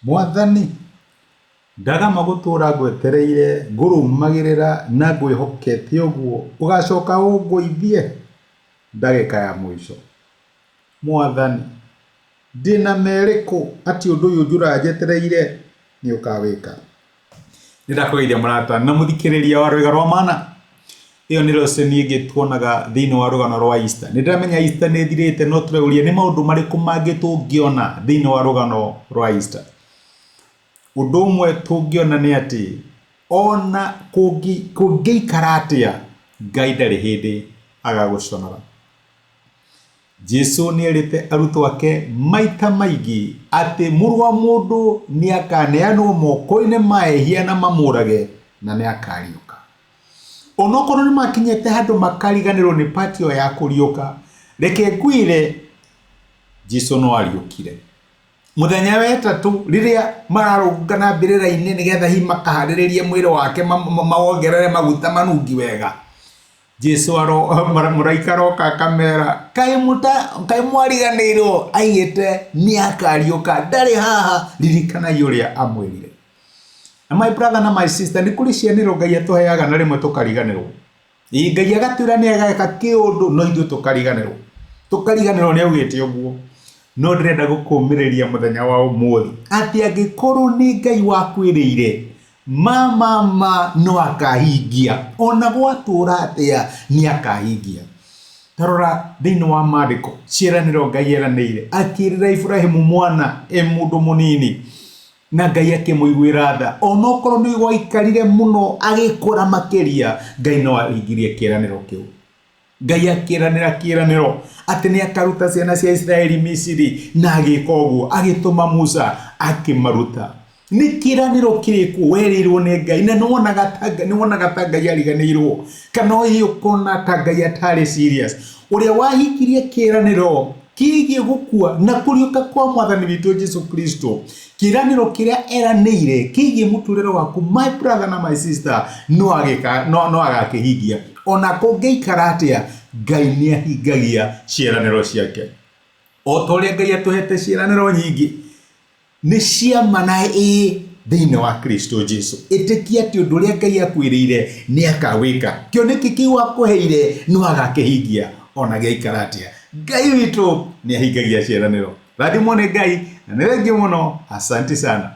Mwathani, ndagama gũtũũra ngwetereire, ngũrũmagĩrĩra na ngwĩhokete ũguo, ũgacoka ũngũithie ndagĩka ya mũico. Mwathani, ndĩna merĩkũ atĩ ũndũ ũyũ njũraga njetereire nĩ ũkawĩka? Nĩ ndakũgeithia mũrata na mũthikĩrĩria wa Rwĩga rwa Mana. Ĩyo nĩ lesson ĩngĩ tuonaga thĩinĩ wa rũgano rwa Easter. Nĩ ndĩramenya Easter nĩ ĩthirĩte no tũreuria nĩ maũndũ marĩkũ mangĩ tũngĩona thĩinĩ wa rũgano rwa Easter. Ũndũ ũmwe tũngĩona nĩ atĩ ona kũngĩikara atĩa, Ngai ndarĩ hĩndĩ agagũconora. Jesu nĩ erĩte arutwo ake maita maingĩ atĩ Mũrũ wa mũndũ nĩ akaneanwo moko-inĩ ma ehia na mamũrage na nĩ akariũka. Onokorwo nĩ makinyĩte handũ makariganĩrwo nĩ part ĩyo ya kũriũka, reke ngwĩre Jesu no ariũkire. Mũthenya wa ĩtatũ rĩrĩa mararũngana mbĩrĩra-inĩ nĩgetha hihi makaharĩrĩrie mwĩrĩ wake mawongerere maguta manungi wega, Jesu aro mũraika aroka akamera kaĩ mũta kaĩ mwariganĩirwo aigĩte nĩ akariũka ndarĩ haha ririkanai ũrĩa amwĩrire. Na my brother na my sister nĩ kũrĩ cianĩro Ngai atũheaga na rĩmwe tũkariganĩrwo. Ĩĩ Ngai agatwĩra nĩ ageka kĩũndũ no ithuĩ tũkariganĩrwo. Tũkariganĩrwo nĩ augĩte ũguo. No ndĩrenda gũkũmĩrĩria mũthenya wa ũmũthĩ atĩ angĩkorwo nĩ Ngai wakwĩrĩire ma ma ma no akahingia ona gwatũra atĩa nĩ akahingia. Ta rora thĩinĩ wa maandĩko ciĩranĩro Ngai eranĩire akĩrĩra Iburahimu mwana e mũndũ mũnini na Ngai akĩmũiguĩra tha onokorwo nĩ gwaikarire mũno agĩkũra makĩria Ngai no ahingirie kĩĩranĩro kĩu. Ngai akĩranĩra kĩĩranĩro atĩ nĩ akaruta ciana cia Isiraeli Misiri na agĩka ũguo agĩtũma Musa akĩmaruta. Nĩ kĩĩranĩro kĩrĩkũ werĩirwo nĩ Ngai na nĩwonaga ta Ngai ariganĩirwo kana hihi ũkona ta Ngai atarĩ serious? Ũrĩa wahingirie kĩĩranĩro kĩgiĩ gũkua na kũriũka kwa Mwathani witũ Jesu Kristo, kĩĩranĩro kĩrĩa eranĩire kĩgiĩ mũtũrĩre waku my brother na my sister no agĩka no, no agakĩhingia. Ona kũngĩikara atĩa, Ngai nĩ ahingagia ciĩranĩro ciake. O ta ũrĩa Ngai atũhete ciĩranĩro nyingĩ, nĩ ciama na ĩĩ thĩinĩ wa Kristo Jesu. Ĩtĩkia atĩ ũndũ ũrĩa Ngai akwĩrĩire nĩ akawĩka. Kĩoneki kĩu akũheire no agakĩhingia ona gĩaikara atĩa. Ngai witũ nĩ ahingagia ciĩranĩro. Rathimwo nĩ Ngai na nĩ thengiũ mũno. Asanti sana.